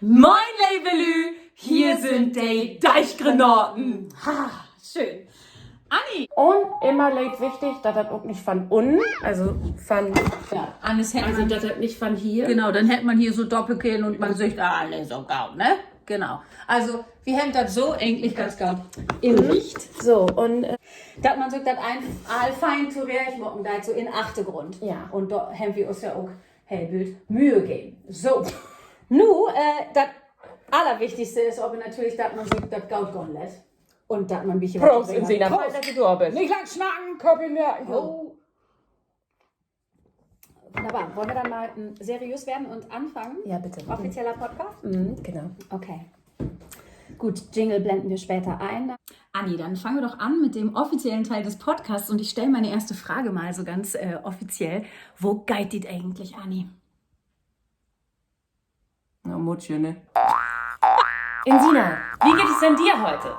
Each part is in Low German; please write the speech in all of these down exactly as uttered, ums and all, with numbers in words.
Moin, leve Lüüd, hier sünd de Deeggranaten. Ha, schöön. Anni. Un immer leep wichtig, dat dat ok nich van ünnen, also van, ja, anners hett man, also dat dat nich van hier. Genau, denn hett man hier so Doppelkinn un man süht, ah, nee, so goot, ne? Genau. Also, wi hebbt dat so egentlich ganz goot inricht. So, un, äh, dat man sük dat all fein torecht maken deit, so in Achtergrund. Ja. Un dor hebbt wi us ja ok heel veel Mühe geven. So. Nu, äh, dat Allerwichtigste is aver natürlich, dat man sük dat goot gahn lett. Un dat man, Proost, Insina. Fein, dat du dor büst. Nich lang snacken, Kopp in Mörken. Oh. Wunderbar. Wollen wir dann mal, mm, seriös werden und anfangen? Ja, bitte. Offizieller Podcast? Mhm, genau. Okay. Gut, Jingle blenden wir später ein. Anni, dann fangen wir doch an mit dem offiziellen Teil des Podcasts und ich stelle meine erste Frage mal so ganz, äh, offiziell. Wo geiht dit egentlich, Anni? Na, Muttje, ne? Insina, wie geht es denn dir heute?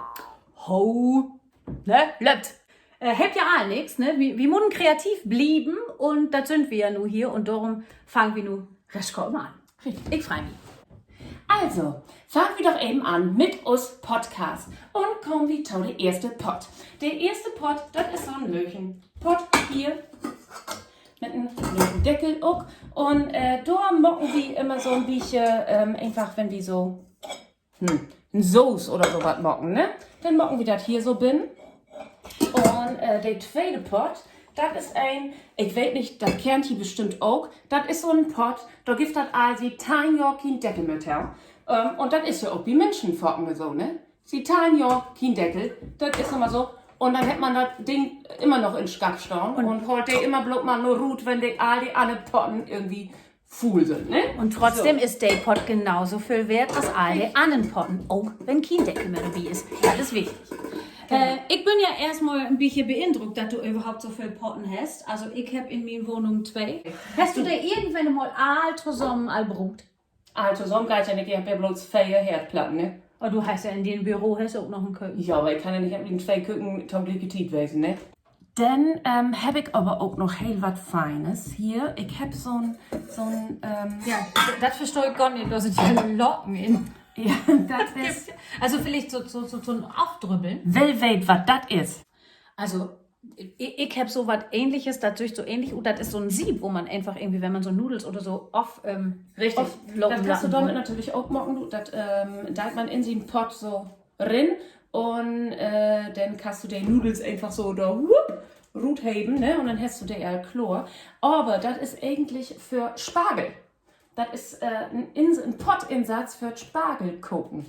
Ho. Ne? Löppt. Äh, helpt ja all nix, ne? Wi, wi mutten kreativ blieven un dat sünd wi ja nu hier un dorüm fangt wi nu recht kort mal an. Richtig. Ik frei mi. Also, fangt wi doch even an mit us Podcast un kaamt wi to de eerste Pott. De eerste Pott, dat is so'n lütten Pott hier mit en lütten Deckel ok. Un, äh, dor maken wi immer so'n bietje, ähm, eenfach, wenn wi so, hm, en Soß oder so wat maken, ne? Denn maken wi dat hier so binnen. Un, äh, de tweede Pott, dat is een, ik weet nich, dat kennt ji bestimmt ok, dat is so'n Pott, dor gifft dat al siet teihn Johr kien Deckel mehr to. Ähm, un dat is ja ok bi Minschen faken so, ne? Siet teihn Johr kien Deckel, dat is immer so. Un denn hett man dat Ding immer noch in Schapp stahn un haalt de immer bloot mal nur rut, wenn de, all de annern Potten irgendwie fuul sünd, ne? Un trotzdem is de Pott genauso veel weert as all de annern Potten, ok wenn kien Deckel mehr dorbi is. Dat is wichtig. Äh, ik bün ja eerstmal en bietje beindruckt, dat du överhaupt so veel Potten hest. Also, ik hebb in mien Wohnung twee. Hest du de irgendwenn mal all tosamen al bruukt? All tosamen geiht ja nich, ik hebb ja blots veer Herdplatten, ne? Oh, du hest ja in dien Büro hest ok noch en Köken. Ja, aver ik kann ja nich mit twee Köken to glieke Tiet wesen, ne? Denn, ähm, hebb ik aver ok noch heel wat Feines hier. Ik hebb so'n, so'n, ähm, ja, dat verstah ik gor nich, dor sünd ja Locken in. Ja, dat is, also villicht so, so, so, so'n Afdrüppeln. Well weet, wat dat is? Also, ik, ik hebb so wat Ähnliches, dat süht so ähnlich ut. Dat is so'n Sieb, wo man eenfach irgendwie, wenn man so Nudels oder so of-, ähm, oflopen laten will. Richtig. Dat kannst du dormit natürlich ok maken, du, dat, ähm, deit man in sien Pott so rin un, äh, denn kannst du de Nudels eenfach so dor, wupp, rutheven, ne? Un denn hest du de al kloor. Aver dat is egentlich för Spargel. Dat is, äh, en Ins-, en Pottinsatz för Spargelkoken.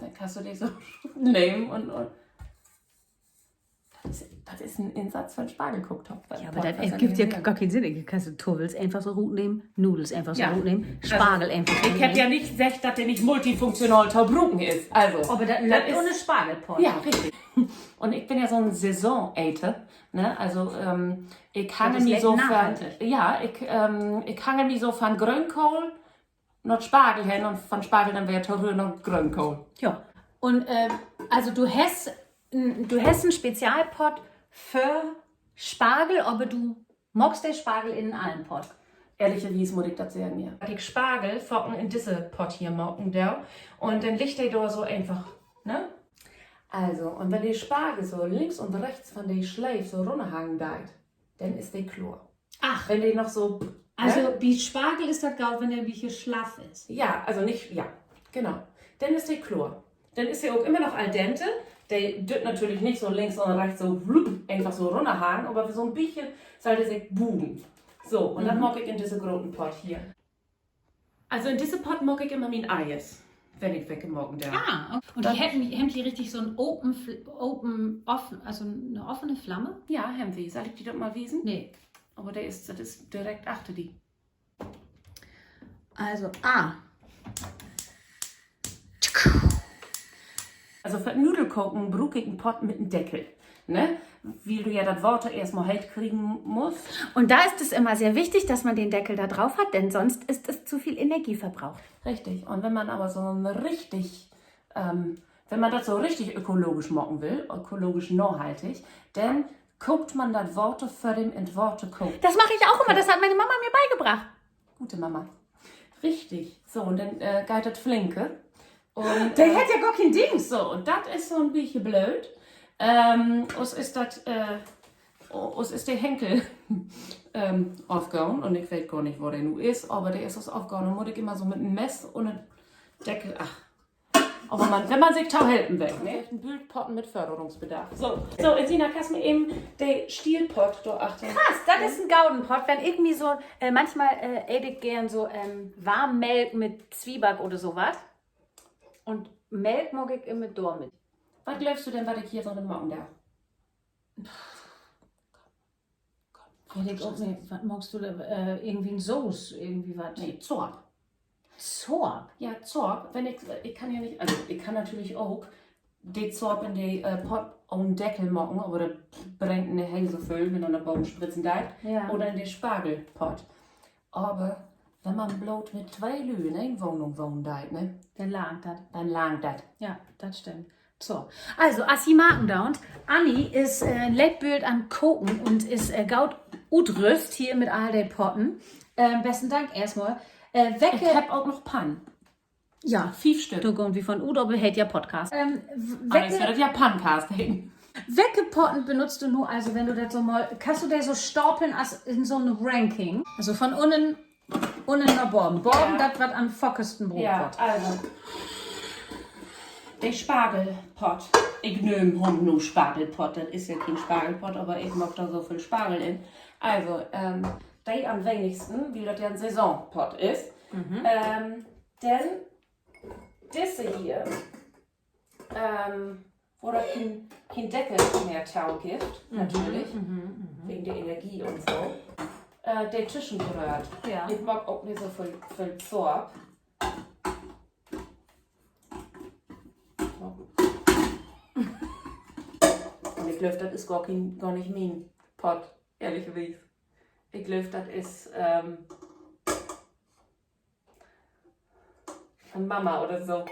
Denn kannst du de so nehmen un, un dat is, dat is en Insatz för 'n Spargelkooktopp. Ja, aver dat gifft ja gor keen Sinn. Denn kannst du Tuffels eenfach so rutnehmen, Nudels eenfach so rutnehmen, Spargel eenfach so rutnehmen. Ik hebb ja nich seggt, dat de nich multifunktional to bruken is. Also, aver dat löppt in de Spargelpott. Ja, richtig. Un ik bün ja so'n Saisoneter, ne? Also, ähm, ik hangel mi so, ja, ik, ähm, ik hangel mi so van Gröönkohl na Spargel hen un van Spargel denn weer torügg na Gröönkohl. Ja. Un, ähm, also du hest, du hest en Spezialpott för Spargel, aver du maakst de Spargel in en anner Pott. Ehrlicherwies mutt ik dat seggen, ja. Dat ik Spargel faken in disse Pott hier maken do. Un denn liggt de dor so eenfach, ne? Also, un wenn de Spargel so links un rechts van de Sleev so runnerhangen deit, denn is de kloor. Ach. Wenn de noch so, also, ne? Bi Spargel is dat goot, wenn de en bietje slaff is. Ja, also nich, ja, genau. Denn is de kloor. Denn is de ok immer noch al dente. De dürt natürlich nich so links un rechts so wlup, eenfach so runnerhangen, aver so 'n bietje sall de sik bugen. So, un dat maak ik in disse groten Pott hier. Also in disse Pott maak ik immer mien Eiers, wenn ik welke maken do. Ah, ok. Un hebbt ji richtig so 'n open, also 'ne offene Flamme? Ja, hebbt wi. Sall ik di dat mal wiesen? Nee. Aver de is, dat is direkt achter di. Also, ah. Also för Nudelkoken bruuk ik en Pott mit en Deckel, ne? Wiel du ja dat Water eerstmal heet kriegen musst. Und da ist es immer sehr wichtig, dass man den Deckel da drauf hat, denn sonst ist es zu viel Energieverbrauch. Richtig. Un wenn man aver so 'n richtig, ähm, wenn man dat so richtig ökologisch maken will, ökologisch nahaltig, denn kookt man dat Water vör dat Water kookt. Das mache ich auch immer, das hat meine Mama mir beigebracht. Gute Mama. Richtig. So, un denn, äh, geiht dat flinke. Un, de hett ja gor keen Dings. So, un dat is so 'n bietje blööd. Us is dat, äh, us is de Henkel, ähm, afgahn. Un ik weet gor nich, wo de nu is, aver de is us afgahn. Denn mutt ik immer so mit en Mess un en Deckel, ach. Aver man, wenn man sik to helpen weet, ne? En Bült Potten mit Förderungsbedarf. So, so, Insina, kannst mi even de Stielpott dor achtern. Krass, dat is en goden Pott. Wenn ik mi so, äh, manchmal, äh, eet ik geern so, ähm, warm Melk mit Zwieback oder so wat. Un Melk maak ik immer dormit. Wat glöövst du denn, wat ik hier so maken do? Weet ik ok nich. Wat maakst du dor? Äh, irgendwie en Soß, irgendwie wat? Nee, Zoop. Zoop? Ja, Zoop. Wenn ik, ik kann ja nich, also, ik kann natürlich ok de Zoop in de, äh, Pott ahn Deckel maken, aver dat bringt nich heel so veel, wenn dor na baven spritzen deit. Ja. Oder in de Spargelpott. Aver wenn man bloot mit twee Lüüd in een Wahnung wahnen deit, ne? Denn langt dat. Denn langt dat. Ja, dat stimmt. So, also, as ji marken doot, Anni is, äh, en leep Bült an Koken un is, äh, goot utrüst hier mit all de Potten. Äh, besten Dank eerstmal. Äh, ik hebb ok noch Pann. Ja, fief Stück. Dor gahn wi von ut, aver heet ja Podcast. Ähm, w-, welke, dat ja Pancast heten. Welke Potten benutzt du nu? Also, wenn du dat so mal, kannst du de so stapeln as in so 'n Ranking? Also von unnen, unnen na baven. Baven dat, wat an fakesten bruukt warrt. Also, de Spargelpott. Ik nööm hum nu Spargelpott. Dat is ja keen Spargelpott, aver ik maak dor so veel Spargel in. Also, ähm, de an wenigsten, wiel dat ja en Saisonpott is. Ähm, denn disse hier, ähm, wo dat keen, keen Deckel mehr to gifft, natürlich, wegen de Energie un so. Äh, de Tüschenbrööd. Ik maak ok nich so veel, veel Zoop. Un ik glööv, dat is gor keen, gor nich mien Pott, ehrlicherwies. Ik glööv, dat is, ähm, von Mama oder so.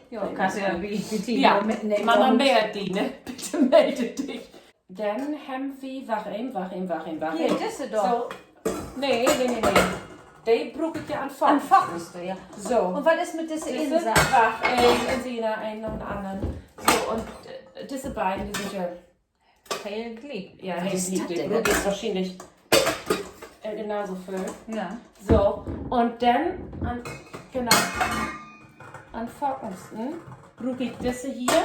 Ja, kannst ja bi, bi Tino mitnehmen. Mama meldt di, ne? Bitte melde dich. Denn hebbt wi, wacht even, wacht even, wacht even, wacht even. Hier, disse doch. So. Nee, nee, nee, nee. De bruuk ik ja an Focken. An Focken, ja. So. Un wat is mit disse Insatz? Wacht even, Insina, een na 'n annern. So, un, äh, disse beiden, de sünd ja heel gliek. Ja, heel gliek. De bruuk ik wohrschienlich, äh, genau so veel. Ja. So, un denn an, genau, an Fockensten bruuk ik disse hier.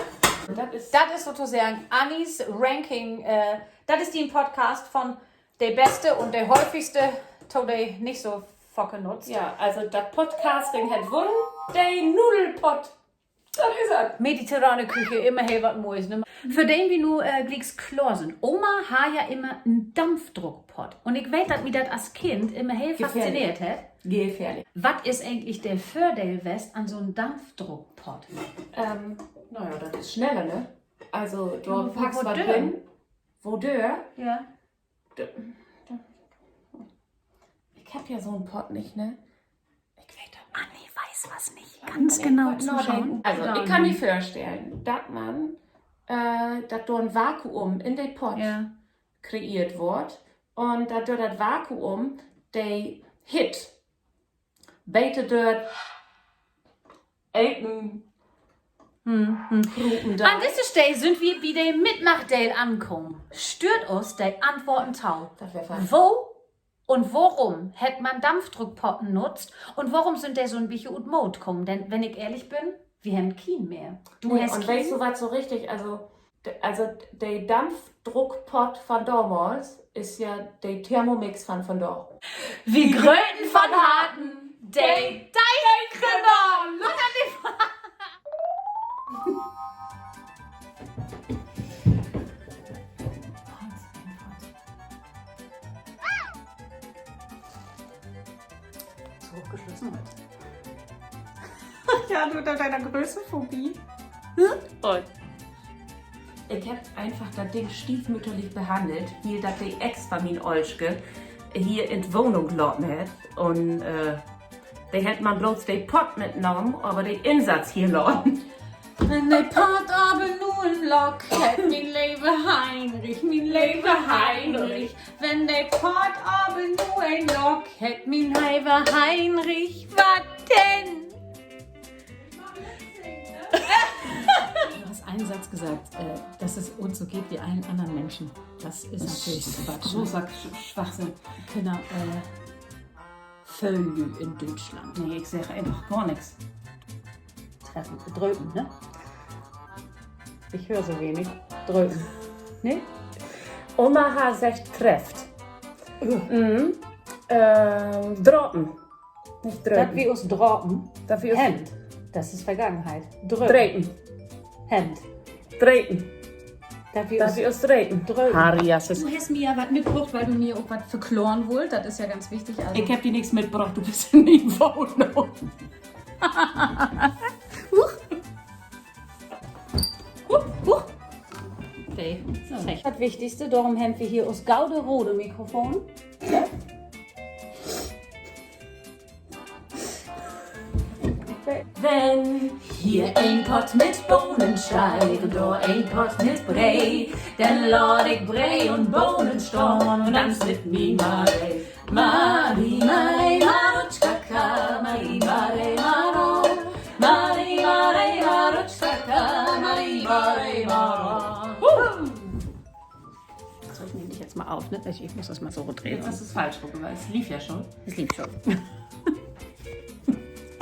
Dat is, dat is sotoseggen Annis Ranking, äh, dat is de Podcast von de beste un de häufigste to de nich so Focken nutzt. Ja, also dat Podcasting hett wunnen, de Nudelpott. Dat is dat. Mediterrane Küche, immer heel wat Moies, ne? Vördem wi nu, äh, glieks kloor sünd. Oma harr ja immer en Dampfdruckpott. Un ik weet, dat mi dat as Kind immer heel fasziniert hett. Gefährlich. Wat is egentlich de Vördeel west an so'n Dampfdruckpott? Ähm, na ja, dat is sneller, ne? Also, dor packst wat rin. Wodör? Ja. Ik hebb ja so'n Pott nich, ne? Ik weet dat nich. Anni weiß was nich ganz genau zu schauen. Also, ik kann mi vörstellen, dat man, äh, dat dor en Vakuum in de Pott kreeert warrt un dat dör dat Vakuum de Hitt beter dör 't Eten ruken deit. An disse Stell sünd wi bi de Mitmachdeel ankamen. Stüert us de Antworten to. Wo un worum hett man Dampfdruckpotten nutzt un worum sünd de so'n bietje ut Mood kamen? Denn, wenn ik ehrlich bün, wi hebbt kien mehr. Du hest kien? Weetst du, wat so richtig, also, de, also, de Dampfdruckpott von domals is ja de Thermomix von vandaag. Wi gröten von Harten de Deichgranaten. Ja, du, mit deiner Größenphobie. Ik hebb eenfach dat Ding stiefmütterlich behandelt, wiel dat de Ex von mien Ollske hier in de Wahnung laten hett. Un, äh, de hett man blots de Pott mitnahmen, aver de Insatz hier laten. Wenn de Poort aver nu en Lock hett, mien leve Heinrich, mien leve Heinrich. Wenn de Poort aver nu en Lock hett, mien leve Heinrich, wat denn? Du hast einen Satz gesagt, äh, dass es uns so geht wie allen anderen Menschen. Das ist natürlich Quatsch, ne? Großer Sch-, Schwachsinn. Kinder, äh, völ Lüüd in Düütschland. Nee, ik segg eenfach gor nix. Treffen, dröpen, ne? Ik höör so wenig. Dröpen. Ne? Oma harr seggt, trefft. Mhm. Ähm, drapen. Nich dröpen. Dat wi us drapen? Dat wi us Hemd. Das ist Vergangenheit. Dröpen. Drepen. Hemd. Drepen. Dat wi us drepen. Dröpen. Harry, du hest mi ja wat mitbrocht, wiel du mi ok wat verkloren wullt. Dat is ja ganz wichtig, also. Ik heff di nix mitbrocht, du büst in mien Wohnung. Huch. Huch, huch. Dat Wichtigste, dorüm hebbt wi hier us gode rode Mikrofon. Wenn hier een Pott mit Bohnenscheiben, dor een Pott mit Bree, denn laat ik Bree un Bohnen stahn un dans mit mien Maree. Mari, Mari, Marutschkaka, Mari, Mari, Maro. Mari, Mari, Marutschkaka, Mari, Mari, Maro. Wuhu! So, ich nehm dich jetzt mal auf, ne? Ich, ich muss das mal so drehen. Jetzt hast du's falsch rum, aber es lief ja schon. Es lief schon.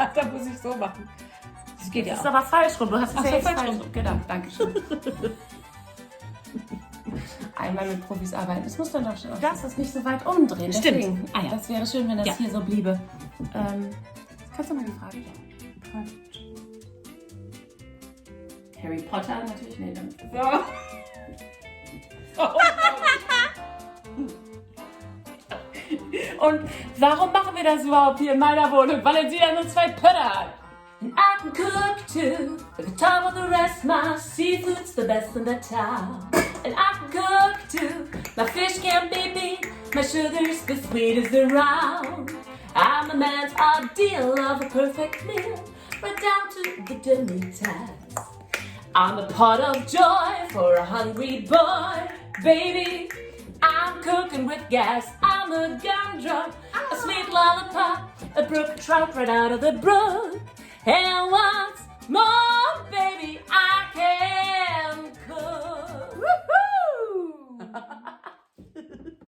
Ach, da muss ich so machen. Das geht ja auch. Das ist aber falsch rum. Du hast es ja jetzt falsch rum. Genau, danke schön. Einmal mit Profis arbeiten. Es muss dann doch schon, du darfst das nicht so weit umdrehen. Stimmt. Deswegen, ah ja, das wäre schön, wenn das hier so bliebe. Ähm, kannst du mal die Frage stellen? Harry Potter natürlich, nee, dann. So. Und warum machen wir das überhaupt hier in meiner Wohnung? Weil Elsie da nur zwei Pötter hat. And I can cook too, but the top of the rest, my seafood's the best in the town. And I can cook too, my fish can't be beat, my sugar's as sweet as the round. I'm a man's ideal of a perfect meal, right down to the dimitasse. I'm a pot of joy for a hungry boy, baby. I'm cooking with gas, I'm a gumdrop, a sweet lollipop, a brook trout right out of the brook. And what's more, baby, I can cook. Woohoo!